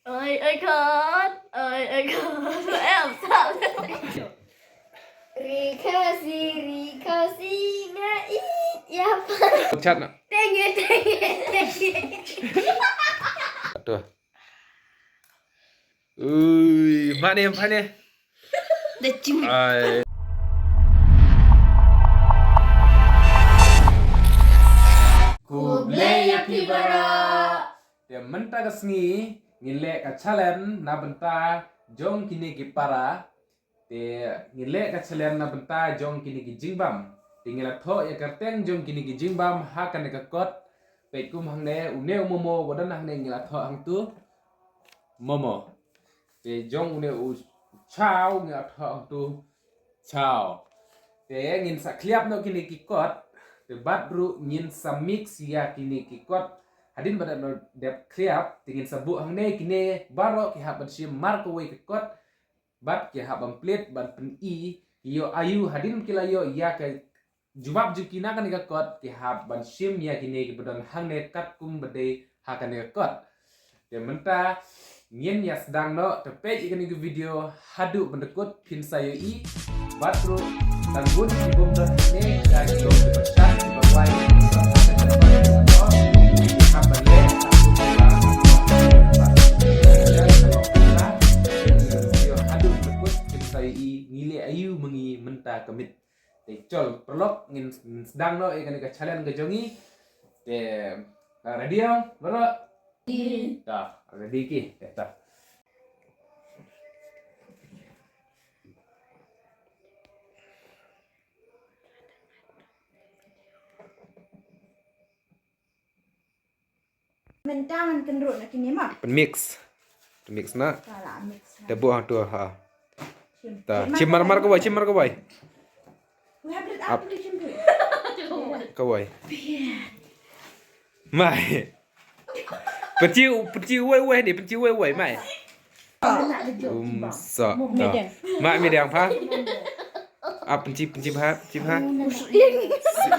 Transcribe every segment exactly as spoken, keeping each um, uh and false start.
Oi, oi, khot. Oi, oi, khot. Em, sao? Ri khasi, ri khasi, nga i, ya pa. Chat na. Tenge, tenge, tenge. Tuh. Ui, mana yang mana? Dah cium. Ai. Khublei ïa phi baroh. Te mynta ka sngi ngin leh ka challenge na bynta jong kine ki para. Te ngin leh ka challenge na bynta jong kine ki jingbam. Te ngi la thoh ïa ka kyrteng jong kine ki jingbam ha kane ka kot. Peit kum hangne, une u Momo, wat don hangne ngi la thoh hangtu Momo. Te jong une u Chow ngi la thoh hangtu Chow. Te ngin sa khliap noh kine ki kot. Te bad ruh ngin sa mix ïa kine ki kot. Hadien ba dep, dep khliap, te ngin sa buh hangne kine baroh ki hap ban shim mar kawei ka kot. Bad ki hap ban plie, ban pyni, ki ïoh aïu, hadien ki la ïoh ïa ka jubab jong ki na kane ka kot, ki hap ban shim ïa kine kiba don hangne katkum ba dei ha kane ka kot. Te mynta ngin ïa sdang noh, te peit ïa kane ka video haduh ban da kut, phin sa ïohi. Bad ruh tang bun ki bym don hangne, ka ki bym don, ki bym don, ki bym don, ki bym don, ki bym don, ki hap ban leh, haduh ban da kut, phin sa ïohi ngi leh aïu ma ngi mynta ka miet. Te chol paralok ngin, ngin sdang noh ïa kane ka challenge ka jong ngi. Te, ah, ready ong baroh? Ready. Ta, ready ki. Te ta. Mynta ngan kynruh na kine ma. Pynmix. Pynmix na. Ka la mix na. Te buh hangtu ha. Shim. Ta. Shim mar mar kawei, shim mar kawei. Wei hap rit ap shim tu. Kawei. Mai. Pynci, pynci wei wei ni, pynci wei wei mai. Um sa. Ta. Mai mi dang pha. Ap pynci, pynci pha, pynci pha.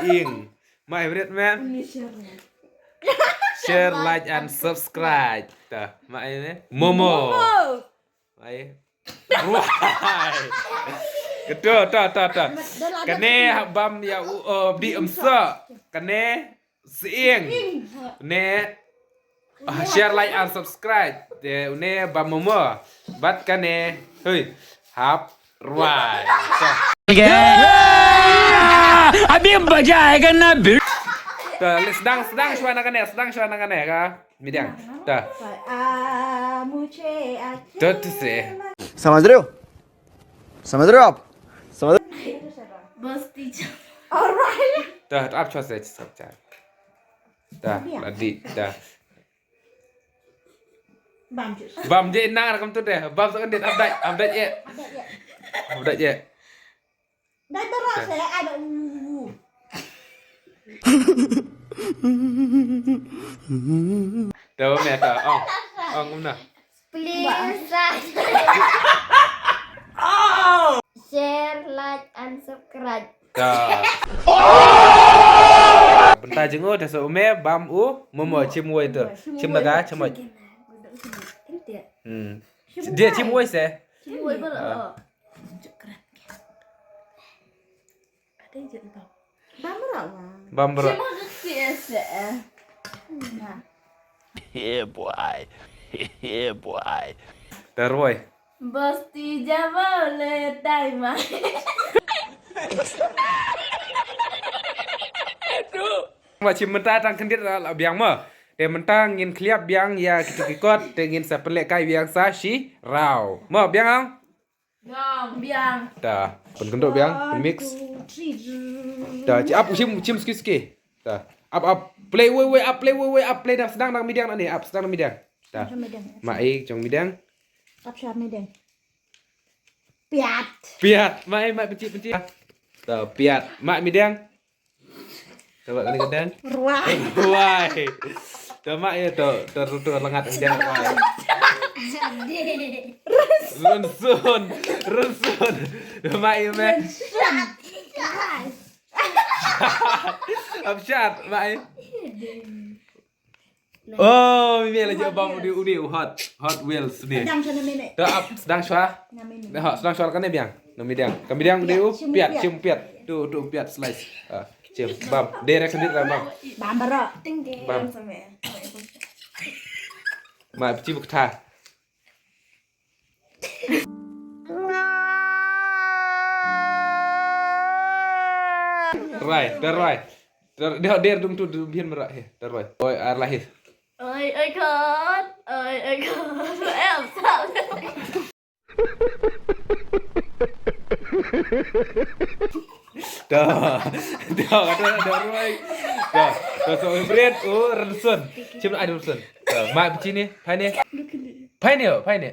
Ing. Mai bret man. Share, like and subscribe. Ta, mai ne. Momo. Mai. Ruai. Keto, ta, ta, ta. Kane bam ïa u, uh, di em sa. Kane siing. Ne. Ah, share, like and subscribe. Te une bam Momo. Bad kane. Hui. Hap ruai. Ta. Abhi maza aayega na, bhi. Ta, le sdang, sdang shuwa na kane, sdang shuwa na kane ka. Midiang. Ta. Ta tu se. समझ रहे हो? समझ रहे हो आप? समझ रहे हो? Bas teacher. Alright. Ta, ta ap shuwa se, shuwa se. Ta, la dih, ta. Bam je. Bam je nang kam tu deh. Bam sa kan dih, update, update ye. Update ye. Dai bara se ada u. Tahu me ta. Ong. Ong kumna. Please subscribe. Share, like and subscribe. Ka. Bynta jong u da sa u me bam u Momo chim wei tu. Chim laga chim wei. Hmm. Dia chim wei se. Chim wei ba la. Bam ra wa. Bam ra. Chim ha ka si se. Yeah boy. Yeah boy. Terwoi. Bosti jabole tai mai. Ma chim mynta tang kyndit la biang mo. Te mynta ngin khliap biang ïa kitu ki kot te ngin sa pynlehkai biang sa shi raw. Mo biang ang? Biang, biang. Ta, pynkynduh biang, pynmix. Ta, chi ap chim chim ski ski. Ta, ap ap play wei wei ap play wei wei ap play dang sdang dang midiang ni ap sdang dang midiang. Ta. Mai jong midiang. Ap sha midiang. Piat. Piat. Mai, mai, pynci, pynci. Ta, piat. Mai, midiang. Coba kali kedang. Ruai. Ruai. Coba ya tu, tu, tu, tu lengat midiang ruai. Runsun. Runsun. Coba ya, mai. Abshat, mai. Oh, mimi la jooh bam u dei, u dei u Hot, Hot Wheels ne. Dang shwa na mimi. To ap, sdang shwa. Na mimi. Dah, sdang shwa kane biang. Na mimi dang. Ka mimi dang u dei u piat, shim piat. Tu, tu piat slice. Ah, shim bam. Dei rek sendiri lah bam. Bam baroh. Bam. Ma pchi bukta. Rai, dah rai. Dah, dah, der dung tu, dung bian merak he. Dah rai. Oi, ar lahir. Oi, oi, kon. Oi, oi, kon. Elsa. Dah. Dah, dah, dah rai. Dah, dah, so, bret, oh, Renson. Cim ai Renson. Dah, ma pchi ne, phai ne. Phai ne, oh, phai ne.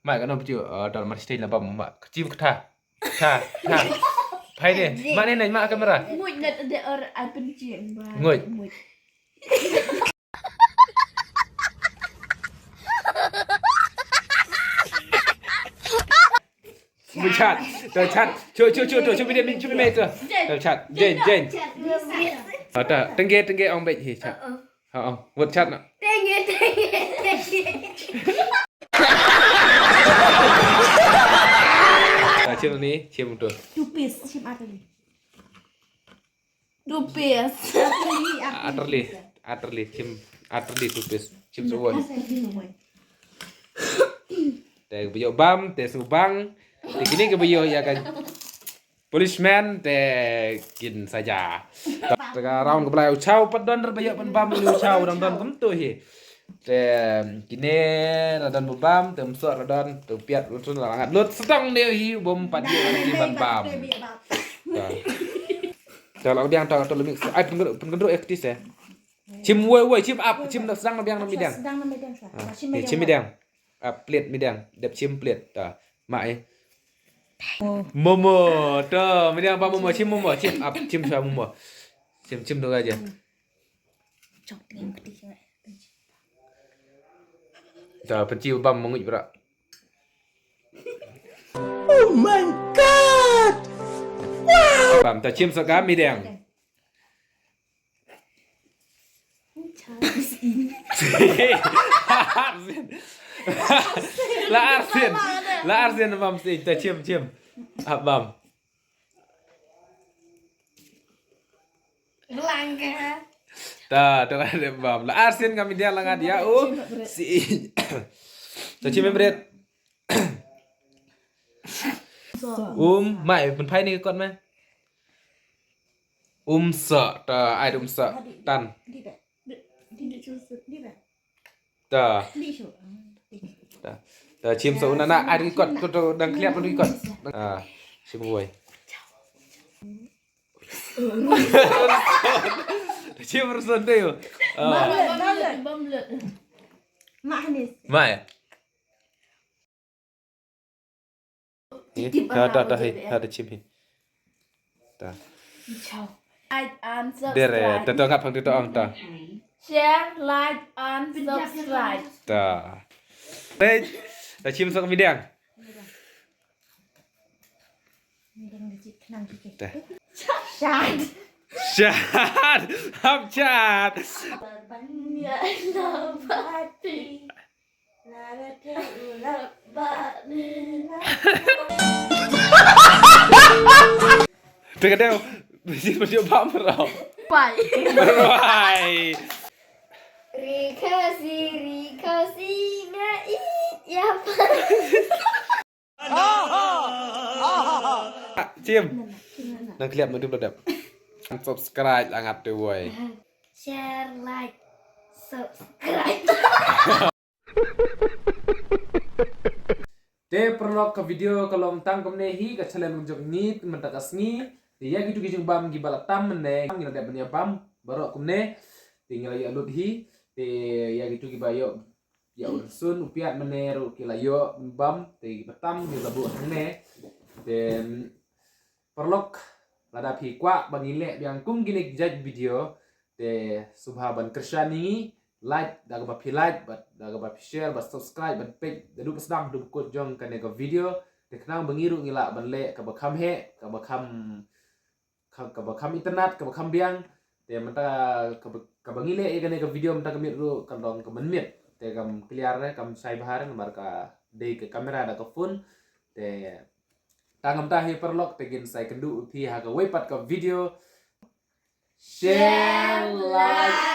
Ma ka no pchi, oh, dah, ma stage la bam, ma. Kchi kata. Kata, kata. Phai ne. Ma ne, ne, ma kamera. Nguid na de or ai pynjin ba. Nguid. Nguid. Nguid chat. To chat. Chu, chu, chu, chu, chu, mi de, mi, chu, mi, mi, to. To chat. Jane, Jane. Oh, to. Tengge, tengge, ong bej hi chat. Ha, ong. Word chat na. Tengge, tengge, tengge. To, chim ni, chim tu. Tupis, chim atali. Tupis. Atali, atali. Atali, atali, chim, atali tupis. Chim suwon. Atali, atali. Te ba ïoh bam, te sngewbang. Te kine kiba ïoh ïa ka punishment, te kin saja. Te ka round kaba lai u Chaw pat don re ba ïoh ban bam u Chaw dang don kumto hi. Te kine la don ba bam, te Umsoh la don, te u Piat u tun la ngat lut sdang dei hi bym pat ïoh ban bam. Te la biang te to mix. Ai pyn pyn ek ti se. Chim woi woi chim ap chim na sdang na biang na midang. Sdang na midang sa. Chim midang. Ap plate midang, dep chim plate. Ta. Ma eh. Momo, to, midang ba momo, chim momo, chim ap, chim sa momo. Chim chim tu aja. Chok tengok peti. Ta, peti bam menguit berak. Oh my god. Wow. Bam ta chim sa ga midang. Arsen. La arsen. La arsen bam sih. Ta chim chim. Ap bam. Langka. Ta, ta la bam. La arsen kami dia langat ya. Oh. Si. Ta chim em red. Um, mai pynphai ni kot mai. Umsa, ta ai umsa tan. Ta. Ta. Ta chim sa una na ai kot kot dang kliap kot. Ah, chim woi. Ta chim rusun tu. Ah. Bamlet, bamlet. Mak Hanis. Mai. Eh, ha ta ta hi, ha ta chim hi. Ta. Like and subscribe. Dere, ta ta ngat phang ta ong ta. Share, like and subscribe. Ta. Hey, ta chim sok midang. Ta. Shad. Shad. Hap shad. Tengah tengok. Mesti mesti bam rau. Pai. Pai. Rikasi, rikasi, ngai, ya, pa. Chim. Nang kliap madu bladap. Subscribe langat tu woi. Share, like, subscribe. Te paralok ka video ka long tang kumne hi ka challenge jong ngi mynta ka sngi. Te ïa kitu ki jingbam kiba la tam mynne ngi la dep ban ïa bam baroh kumne. Te ngi la ïa lut hi. Te ïa kitu kiba ïoh ïa u rynsun u piat mynne ruh ki la ïoh bam te kiba tam ngi la buh hangne. Te paralok lada phi kwah ba ngi leh biang kum kine ki jait video te sngewbha ban kyrshan ïa ngi, like da kaba phi like bad da kaba phi share bad subscribe bad peit da dup sdang dup kut jong kane ka video te khnang ba ngi ruh ngi lah ban leh kaba kham heh kaba kham kaba kham itynnad kaba kham biang te mynta kaba kaba ngi leh ïa kane ka video mynta ka miet ruh ka long ka mynmiet. Te kam clear re, kam shai bha re namar ka dei ka camera da ka phone. Te tang kumta hi paralok, te ngin sa ïakynduh ïa phi ha kawei pat ka video. Share, like,